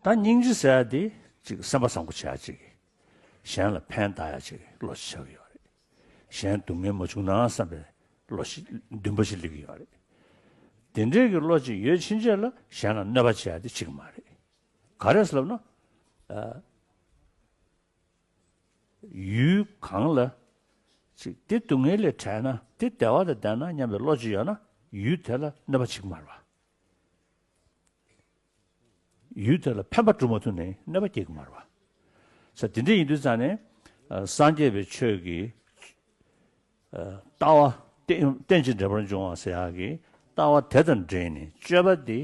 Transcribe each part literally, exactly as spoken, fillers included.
ད་སྙིང་རྗེ་ཟེར་ཡ་དེ་ཅིག་སེམས་པ་བཟང་པོ་བྱེད་ཡ་ཅིག་གིས་གཞན་ལ་ཕན་བཏགས་ཡ་ཅིག་གི་བློ་ཞིག་ཆགས་ཀྱི་ཡོད་རེད། གཞན་སྡུག་བསྔལ་མ་བྱུང་ན་བསམ་པའི་བློ་ཞིག་འདུན་པ་ཞིག་སླེབས་ཀྱི་ཡོད་རེད། དེ་འདྲའི་གི་བློ་ཅིག་ཡོད་ཕྱིན་ཆད་ལ་གཞན་ལ་གནོད་པ་བྱེད་ཡ་དེ་བྱེད་ཀྱི་མ་རེད། ག་རེ་ཟེར་ལབ་ན། ཨ། ཡུལ་གང་ལ་ཅིག་དེ་སྡུག་བསྔལ་ལས་བྲལ་ན་དེ་བདེ་བ་དང་ལྡན་ན་སྙམ་པའི་བློ་ཅིག་ཡོད་ན་ཡུལ་དེ་ལ་གནོད་པ་བྱེད་ཀྱི་མ་རེད་པ། ཡུལ་དེ་ལ་ཕན་པ་སྒྲུབ་མ་ཐུབ་ནའི་གནོད་པ་སྐྱེལ་གྱི་མ་རེད་པ། ས་དེ་འདྲ་ཡིན་དུས་ཙང་ནས་ཨ། སངས་རྒྱས་པའི་ཆོས་ཀྱི་ཨ། ལྟ་བ་རྟེན་རྟེན་ཅིང་འབྲེལ་པར་འབྱུང་བ་ཟེར་ཡག་གི་ལྟ་བ་དེ་དང་འབྲེལ་ནས་སྤྱོད་པ་དེ་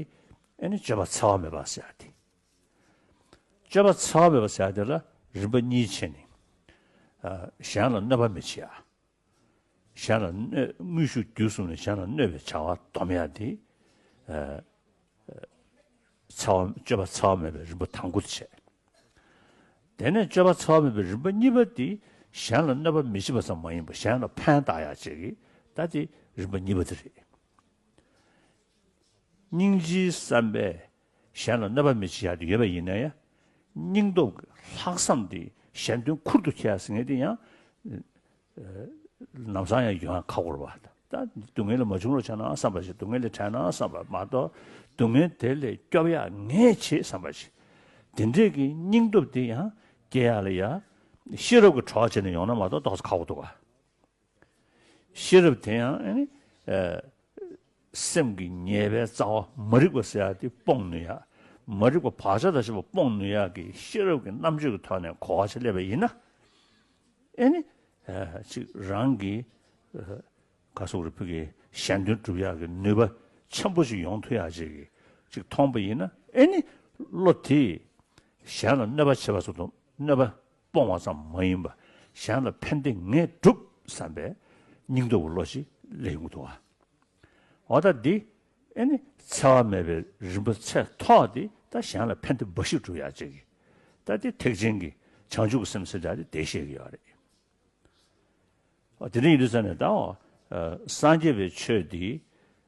ཨ་ནི་སྤྱོད་པ་འཚེ་བ་མེད་པ་ཟེར་ཡག་དེ། སྤྱོད་པ་འཚེ་བ་མེད་པ་ཟེར་ཡག་དེ་ལ་རིམ་པ་གཉིས་ཕྱེ་ནས། ཨ། གཞན་ལ་གནོད་པ་མི་བྱེད་ཡག་གཞན་ལ་གནོད། དངོས་ཤུགས་བརྒྱུད་གསུམ་ནས་གཞན་ལ་གནོད་པའི་བྱ་བ་སྡོམ་ཡག་དེ། ཨ། འཚེ་བ། སྤྱོད་པ་འཚེ་བ་མེད་པའི་རིམ་པ་དང་པོ་དེ་བྱས། དེ་ནས་སྤྱོད་པ་འཚེ་བ་མེད་པའི་རིམ་པ་གཉིས་པ་དེ་གཞན་ལ་གནོད་པ་མི་བྱེད་པ་ཙམ་མ་ཡིན་པར་གཞན་ལ་ཕན་བཏགས་ཡག་ཅིག་གི་ད་དེ་རིམ་པ་གཉིས་པ་དེ་རེད། སྙིང་རྗེའི་བསམ་པས་གཞན་ལ་གནོད་པ་མི་བྱེད་ཡག་དེ་ཡོད་པ་ཡིན་ན་ཡང་། སྙིང་སྟོབས་ཀྱི་ལྷག་བསམ་དེ་གཞན་དོན་ཁུར་དུ་ཁྱེར་ཡག་ཟེར་མཁན་དེ་ཡང་། ལམ་སང་ཡང་ཡོང་ཡག་ཁག་པོ་རེད་པ། ད་སྡུག་བསྔལ་ལས་མ་བྱུང་རོགས་བྱས་ན་བསམ་པ་ཞིག་སྡུག་བསྔལ་ལས་བྲལ་ན་བསམ་པ་མ་གཏོགས་སྡུག་བསྔལ་དེ་ལས་སྐྱོབ་ཡག་ངས་བྱེད་བསམ་པ་ཞིག་དེ་འདྲས་ཀྱི་སྙིང་སྟོབས་དེ་ཡང་སྐྱེ་ཡག་ལ་ཡ། ཤེས་རབ་ཀྱི་གྲོགས་བྱས་ནས་ཡོང་ན་མ་གཏོགས་ཏོག་ཙམ་ཁག་པོ་འདུག་ག་ཤེས་རབ་དེ་ཡང་ཨ་ནི། ཨ། སེམས་ཀྱི་ཉེས་པའི་རྩ་བ་མ་རིག་པ་ཟེར་ཡག་དེ་སྤོང་ནུས་ཡག་མ་རིག་པ་བག་ཆགས་དང་བཅས་པ་སྤོང་ནུས་ཡག་གི་ཤེས་རབ་ཀྱི་རྣམ་དཔྱོད་ཀྱི་ཐོག་ནས་གོ་བ་ཞིག་སླེབས་པ་ཡིན་ན། ཨེ་ནི། ཨ། ཅིག་རང་གི། ཨ། ག་སོགས་རེ་ཕུག་གི་གཞན་དོན་སྒྲུབ་ཡག་གི་ནུས་པ་ཆེན་པོ་ཞིག་ཡོང་ཐུབ་ཡག་ཅིག་གི་ཅིག་མཐོང་པ་ཡིན་ན། ཨེ་ནི། བློ་དེས་གཞན་ལ་གནོད་པ་བྱེད་པ་སོགས་དང་གནོད་པ་སྤོང་བ་ཙམ་མ་ཡིན་པར་གཞན་ལ་ཕན་བདེ་ངས་སྒྲུབ་བསམ་པའི་སྙིང་སྟོབས་ཀྱི་བློ་ཞིག་སླེབས་ཡོང་གི་འདུག་ག་འོ་ད་འདི་ཨེ་ནི་འཚེ་བ་མེད་པའི་རིམ་པ་ཚད་མཐོ་བ་འདི་ད་གཞན་ལ་ཕན་བདེ་འབའ་ཞིག་སྒྲུབ་ཡག་ཅིག་གི་ད་འདི་ཐེག་ཆེན་གྱི་བྱང་ཆུབ་ཀྱི་སེམས་ཟེར་ཡག་འདི་དེ་བཤད་ཀྱི་ཡོད་རེད། ཨ། དེ་འདྲ་ཡིན་དུས་ཙང་ནས་ད། ཨ། སངས་རྒྱས་པའི་ཆོས་འདི།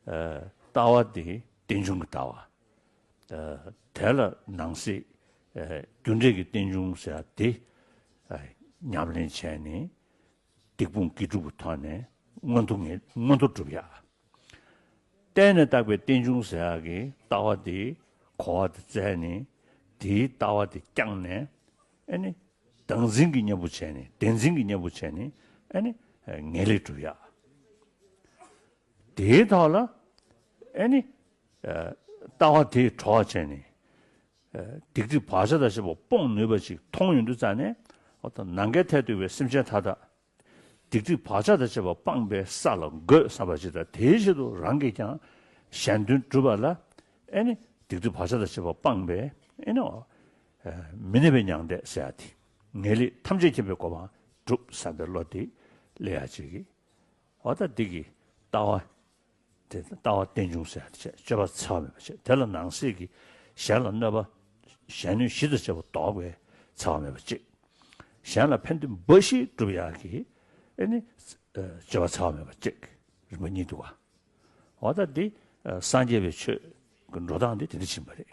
ཨ། ལྟ་བ་འདི་རྟེན་འབྱུང་གི་ལྟ་བ། ཨ། དེ་ལ་ནང་གསེས། ཨ། རྒྱུ་འབྲས་ཀྱི་རྟེན་འབྱུང་ཟེར་ཡག་འདི། ཨ། ཉམས་ལེན་བྱས་ནས་སྡིག་སྤོང་དགེ་སྒྲུབ་ཀྱི་ཐོག་ནས་མངོན་མཐོ་ངེས། མངོན་མཐོ་སྒྲུབ་ཡག་གཏན་ནས་བཏགས་པའི་རྟེན་འབྱུང་ཟེར་ཡག་གི་ལྟ་བ་དེ་གོ་བ་དེ་བཙལ་ནས། དེའི་ལྟ་བ་དེ་བསྐྱངས་ནས། ཨེ་ནི། བདག་འཛིན་གྱི་གཉེན་པོ་བྱས་ནས། བདེན་འཛིན་གྱི་གཉེན་པོ་བྱས་ནས། ཨེ་ནི། ངེས་ལེགས་སྒྲུབ་ཡག་དེའི་ཐོག་ལ། ཨེ་ནི། ཨ། ལྟ་བ་དེའི་གྲོགས་བྱས་ནས། ཨ། སྡིག་སྒྲིབ་བག་ཆགས་དང་བཅས་པ་སྤོང་ནུས་པ་ཞིག་མཐོང་ཡོང་དུས་ཙང་ནས། འོ་ད་ནམ་མཁའི་མཐས་གཏུགས་པའི་སེམས་ཅན་མཐའ་དག་སྡིག་སྒྲིབ་བག་ཆགས་དང་བཅས་པ་སྤངས་པའི་ས་ལ་འགོད་བསམ་པ་ཞིག་དང་། དེའི་ཆེད་དུ་རང་གིས་ཀྱང་གཞན་དོན་སྒྲུབ་པ་ལ། ཨེ་ནི། སྡིག་སྒྲིབ་བག་ཆགས་དང་བཅས་པ་སྤངས་པའི། ཨེ་ནི། ཨ། མི་གནས་པའི་མྱང་འདས་ཟེར་ཡག་དེ། ངེས་ལེགས་ཐམས་ཅད་མཁྱེན་པའི་གོ་འཕང་སྒྲུབ་བསམ་པའི་བློ་དེ་སླེབས་ཡག་ཅིག་གི་འོ་ད་འདི་གི་ལྟ་བ། དེ་ལྟ་བ་རྟེན་འབྱུང་ཟེར་ཡག་དེ་བྱས། སྤྱོད་པ་འཚེ་བ་མེད་པ་བྱས། དེ་ལ་ནང་གསེས་ཀྱི་གཞན་ལ་གནོད་པ། གཞན་གནོད་གཞི་དང་བཅས་པ་ལྡོག་པའི་འཚེ་བ་མེད་པ་གཅིག་གཞན་ལ་ཕན་བདེ་འབའ་ཞིག་སྒྲུབ་ཡག་གི། ཨེ་ནི། ཨ། སྤྱོད་པ་འཚེ་བ་མེད་པ་གཅིག་རིམ་པ་གཉིས་འདུག་ག་འོ་ད་འདི། ཨ། སངས་རྒྱས་པའི་ཆོས་ཀྱི་འགྲོ་སྟངས་འདི་དེ་འདྲ་ཕྱིན་པ་རེད།